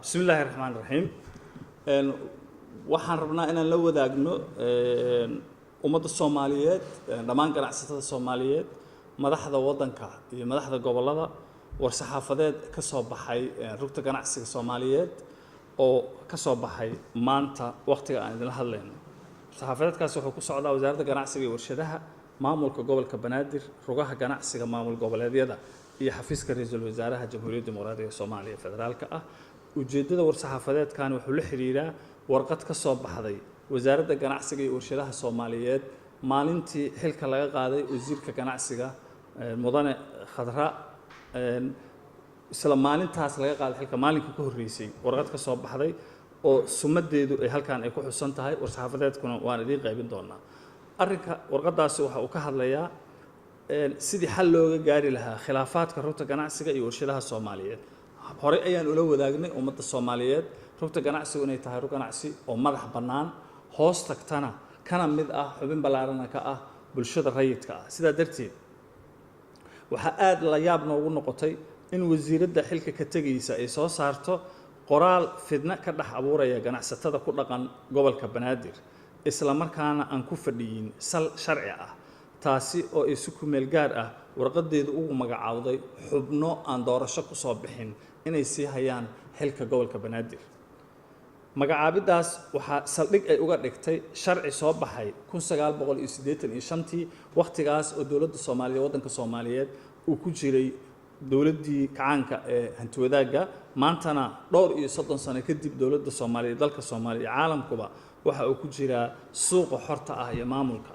Bismi illaahi raxmaan raxiim. Waxaan rabnaa inaan la wadaagno ummadda Soomaaliyeed, dhammaan ganacsatada Soomaaliyeed, madaxda waddanka iyo madaxda gobollada, war-saxaafadeed ka soo baxay Rugta Ganacsiga Soomaaliyeed oo ka soo baxay maanta waqtiga aan idinla hadlayno. Saxaafadeedkaasi wuxuu ku socdaa Wasaaradda Ganacsiga iyo Warshadaha, maamulka gobolka Banaadir, rugaha ganacsiga maamul goboleedyada iyo xafiiska Ra-iisul Wasaaraha Jamhuuriyadda Dimuqraadiga Soomaaliya Federaalka ah. Ujeeddada war-saxaafadeedkani wuxuu la xiriiraa warqad ka soo baxday Wasaaradda Ganacsiga iyo Warshadaha Soomaaliyeed maalintii xilka laga qaaday wasiirka ganacsiga, mudane Khadra. Isla maalintaas laga qaaday xilka, maalinka ka horreysay, warqad ka soo baxday oo sumadeedu ay halkan ay ku xusan tahay. War-saxaafadeedkuna waan idiin qaybin doonaa. Arrinka warqadaasi waxa uu ka hadlayaa sidii xal looga gaari lahaa khilaafaadka Rugta Ganacsiga iyo Warshadaha Soomaaliyeed. Horey ayaan ula wadaagnay ummadda Soomaaliyeed rugta ganacsigu inay tahay rug ganacsi oo madax bannaan, hoos tagtana kana mid ah, xubin ballaarana ka ah bulshada rayidka ah. Sidaa darteed waxaa aada la yaab noogu noqotay in wasiiradda xilka ka tegaysa ay soo saarto qoraal fidna ka dhex abuuraya ganacsatada ku dhaqan gobolka Banaadir, isla markaana aan ku fadhiyin sal sharci ah, taasi oo ay si kumeel gaar ah warqadeedu ugu magacaawday xubno aan doorasho ku soo bixin inay sii hayaan xilka gobolka Banaadir. Magacaabidaas waxaa saldhig ay uga dhigtay sharci soo baxay 1985-tii, wakhtigaas oo dowladda Soomaaliyeed, waddanka Soomaaliyeed uu ku jiray dowladdii kacaanka ee hantiwadaagga. Maantana, dhowr iyo 30 sano kadib, dowladda Soomaaliyeed, dalka Soomaaliya iyo caalamkuba waxa uu ku jiraa suuqa xorta ah iyo maamulka.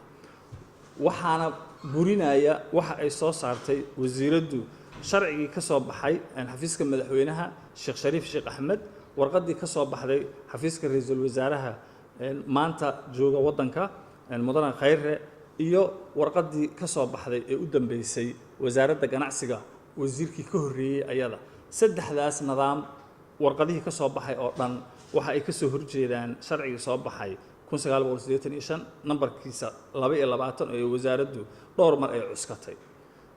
Waxaana burinaya waxa ay soo saartay wasiiraddu sharcigii ka soo baxay xafiiska madaxweynaha Sheekh Shariif Sheekh Axmed, warqaddii ka soo baxday xafiiska ra-iisul wasaaraha maanta jooga waddanka, mudane Khayre, iyo warqaddii ka soo baxday ee u dambeysay Wasaaradda Ganacsiga, wasiirkii ka horreeyey ayada. Saddexdaas nidaam warqadihii ka soo baxay oo dhan waxa ay ka soo horjeedaan sharcigii soo baxay 1985, nambarkiisa 22, oo wasaaraddu dhowr mar ay cuskatay.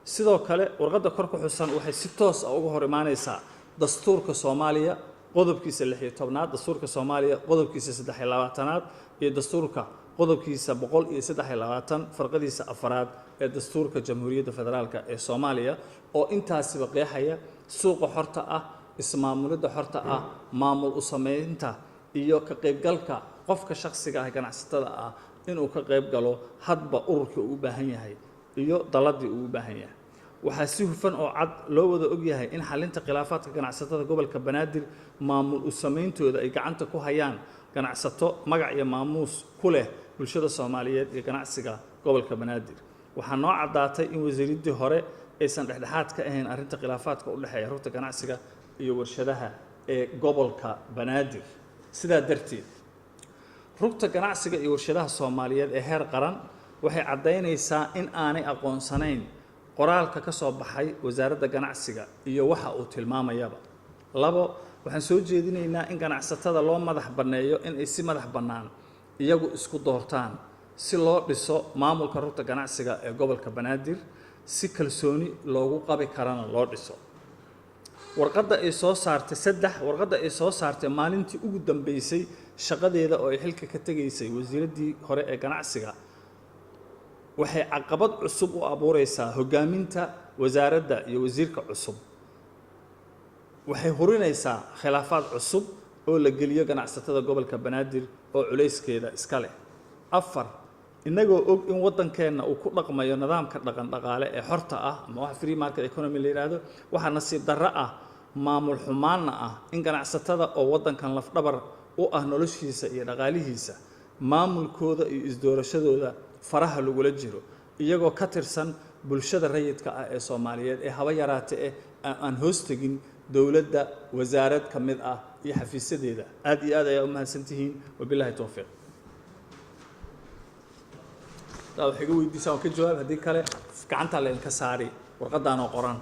Sidoo kale warqadda kor ku xusan waxay si toos ah uga hor imaanaysaa dastuurka Soomaaliya qodobkiisa 16aad, dastuurka Soomaaliya qodobkiisa 23aad iyo dastuurka qodobkiisa 123 farqadiisa afaraad ee dastuurka Jamhuuriyadda Federaalka ee Soomaaliya, oo intaasiba qeexaya suuqa xorta ah, ismaamulidda xorta ah, maamul u samaynta iyo ka qaybgalka qofka shakhsiga ah, ganacsatada ah, inuu ka qayb galo hadba ururkii uu u baahan yahay iyo dalladii uu u baahan yahay. Waxaa si hufan oo cad loo wada ogyahay in xalinta khilaafaadka ganacsatada gobolka Banaadir, maamul u samayntooda, ay gacanta ku hayaan ganacsato magac iyo maamuus ku leh bulshada Soomaaliyeed iyo ganacsiga gobolka Banaadir. Waxaa noo caddaatay in wasiiraddii hore aysan dhexdhexaad ka ahayn arrinta khilaafaadka u dhexeeya Rugta Ganacsiga iyo Warshadaha ee gobolka Banaadir. Sidaa darteed Rugta Ganacsiga iyo Warshadaha Soomaaliyeed ee heer qaran waxay caddaynaysaa in aanay aqoonsanayn qoraalka ka soo baxay Wasaaradda Ganacsiga iyo waxa uu tilmaamayaba. Labo, waxaan soo jeedinaynaa in ganacsatada loo madax banneeyo in ay si madax bannaan iyagu isku doortaan si loo dhiso maamulka Rugta Ganacsiga ee gobolka Banaadir, si kalsooni loogu qabi karana loo dhiso. Warqadda ay soo saartay, saddex, warqadda ay soo saartay maalintii ugu dambeysay shaqadeeda oo ay xilka ka tegaysay wasiiraddii hore ee ganacsiga waxay caqabad cusub u abuureysaa hoggaaminta wasaaradda iyo wasiirka cusub. Waxay hurinaysaa khilaafaad cusub oo la geliyo ganacsatada gobolka Banaadir oo culayskeeda iska leh. Afar, innagoo og in waddankeenna uu ku dhaqmayo nidaamka dhaqan dhaqaale ee xorta ah ama waxa free market economy la yidhaahdo, waxaa nasiib darro ah, maamul xumaanna ah, in ganacsatada oo waddankan lafdhabar u ah noloshiisa iyo dhaqaalihiisa, maamulkooda iyo isdoorashadooda faraha lagula jiro, iyagoo ka tirsan bulshada rayidka ah ee Soomaaliyeed ee haba yaraate eh aan hoos tegin dowladda, wasaarad ka mid ah iyo xafiisyadeeda. Aad iyo aad ayaa u mahadsantihiin. Wabilaahi towfiiq. Hadaad wax iga weydiisaan waan ka jawaab, haddii kale gacantaa laydinka saari warqaddaanoo qoran.